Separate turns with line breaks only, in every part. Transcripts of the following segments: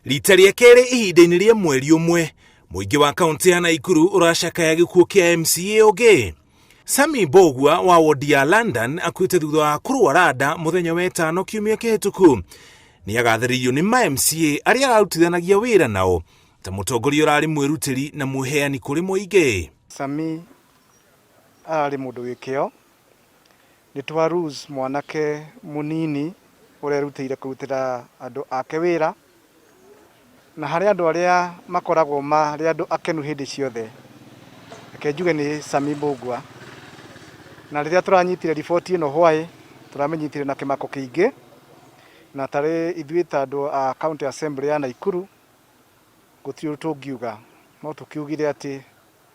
Rita rĩa kerĩ ihinda-inĩ rĩa mweri ũmwe, mũingĩ wa kaũntĩ ya Naikuru ũracakaya gĩkuũ kĩa MCA ũngĩ. Sami Mbogua wa wodi ya London akuĩte thutha wa kũrwara nda mũthenya wa ĩtano kiumia kĩhĩtũku. Nĩ agathĩrĩirio nĩ ma MCA arĩa ararutithanagia wĩra nao ta mũtongoria ũrarĩ mwĩrutĩri na mwĩheani kũrĩ mũingĩ.
Sami ararĩ mũndũ wĩ kĩo, nĩ twa lose mwanake mũnini ũrerutĩire kũrutĩra andũ ake wĩra, na harĩ andũ arĩa makoragwo marĩ andũ akenu hĩndĩ ciothe, reke njuge nĩ Sami Mbũgua. Na rĩrĩa tũranyitire riboti ĩno hwaĩ, tũramĩnyitire na kĩmako kĩingĩ, na tarĩ ithuĩ ta andũ a County Assembly ya Naikuru, gũtirĩ ũndũ tũngiuga, no tũkiugire atĩ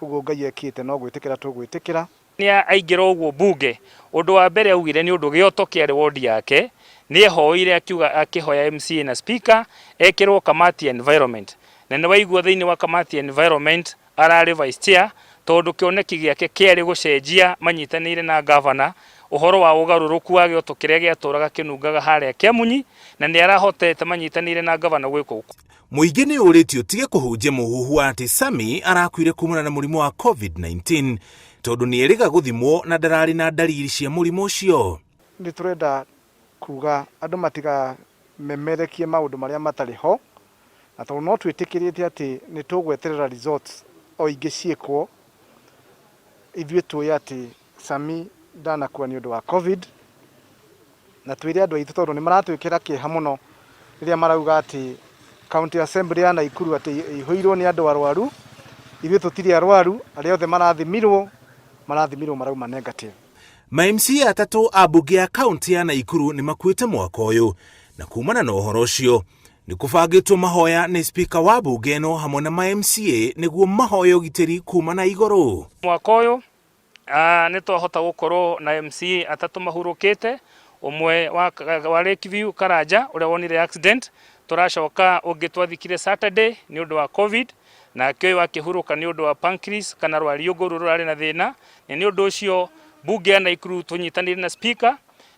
ũguo Ngai ekĩte no gwĩtĩkĩra tũgwĩtĩkĩra.
Nĩ aingĩra ũguo mbunge, ũndũ wa mbere augire nĩ ũndũ gĩoto kĩarĩ ward yake, nĩ ehoire akiuga akĩhoya MCA na speaker ekĩrwo kamati ya environment. Na nĩ waigua thĩinĩ wa kamati ya environment ararĩ vice chair tondũ kĩoneki gĩake kĩarĩ gũcenjia manyitanĩire na governor ũhoro wa ũgarũrũku wa gĩoto kĩrĩa gĩatũraga kĩnungaga harĩa Kĩamunyi na nĩ arahotete manyitanĩire na governor gwĩka ũguo.
Mũingĩ nĩ ũrĩtio ũtige kũhunjia mũhuhu wa atĩ Sammy arakuire kumana na mũrimũ wa COVID-19 tondũ nĩ erĩga gũthimwo na ndararĩ na ndariri cia mũrimũ ũcio.
Nĩ tũrenda kuga andũ matigamemerekie maũndũ marĩa matarĩ ho, na tondũ no twĩtĩkĩrĩte atĩ nĩ tũgweterera results o ingĩ ciĩkwo, ithuĩ tũĩ atĩ Sammy ndanakua nĩ ũndũ wa Covid, na twĩre andũ aitũ tondũ nĩ maratwĩkĩra kĩeha mũno rĩrĩa marauga atĩ County Assembly ya Naikuru atĩ ĩihũirwo nĩ andũ arwaru, ithuĩ tũtirĩ arwaru, arĩa othe marathimirwo, marathimirwo marauma negative.
Ma MCA atatũ a mbunge ya kaunti ya Naikuru nĩ makuĩte mwaka ũyũ, na kumana na ũhoro ũcio nĩ kũbangĩtwo mahoya nĩ spika wa mbunge ĩno hamwe na ma MCA nĩguo mahoye ũgitĩri kuma na igũrũ.
Mwaka ũyũ nĩ twahota gũkorwo na MCA atatũ mahurũkĩte, ũmwe wa Lakeview Karanja ũrĩa wonire accident, tũracoka ũngĩ twathikire Saturday nĩ ũndũ wa Covid, nake ũyũ akĩhurũka nĩ ũndũ wa pancreas kana rwariũngũ rũrũ rũrarĩ na thĩna, na nĩ ũndũ ũcio mbunge ya Naikuru tũnyitanĩire na speaker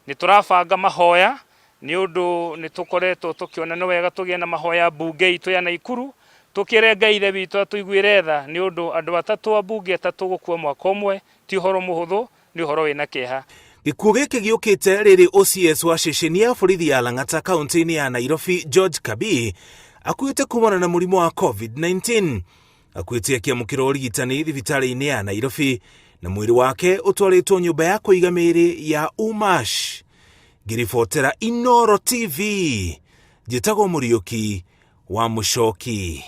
nĩ tũrabanga mahoya nĩ ũndũ nĩ tũkoretwo tũkĩona nĩ wega tũgĩe na mahoya mbunge itũ ya Naikuru, tũkĩre Ngai ithe witũ atũiguĩre tha nĩ ũndũ andũ atatũ a mbunge atatũ gũkua mwaka ũmwe ti ũhoro mũhũthũ, nĩ ũhoro wĩna kĩeha.
Gĩkuũ gĩkĩ gĩũkĩte rĩrĩ OCS wa ceceni ya borithi ya Lang'ata kaunti-inĩ ya Nairobi George Kabii akuĩte kumana na mũrimũ wa COVID-19. Akuĩte akĩamũkĩra ũrigitani thibitarĩ-inĩ ya Nairobi na mwĩrĩ wake ũtwarĩtwo nyũmba ya kũiga mĩĩrĩ ya Umash. Ngĩribotera Inooro TV, njĩtagwo Mũriũki wa Mũcoki.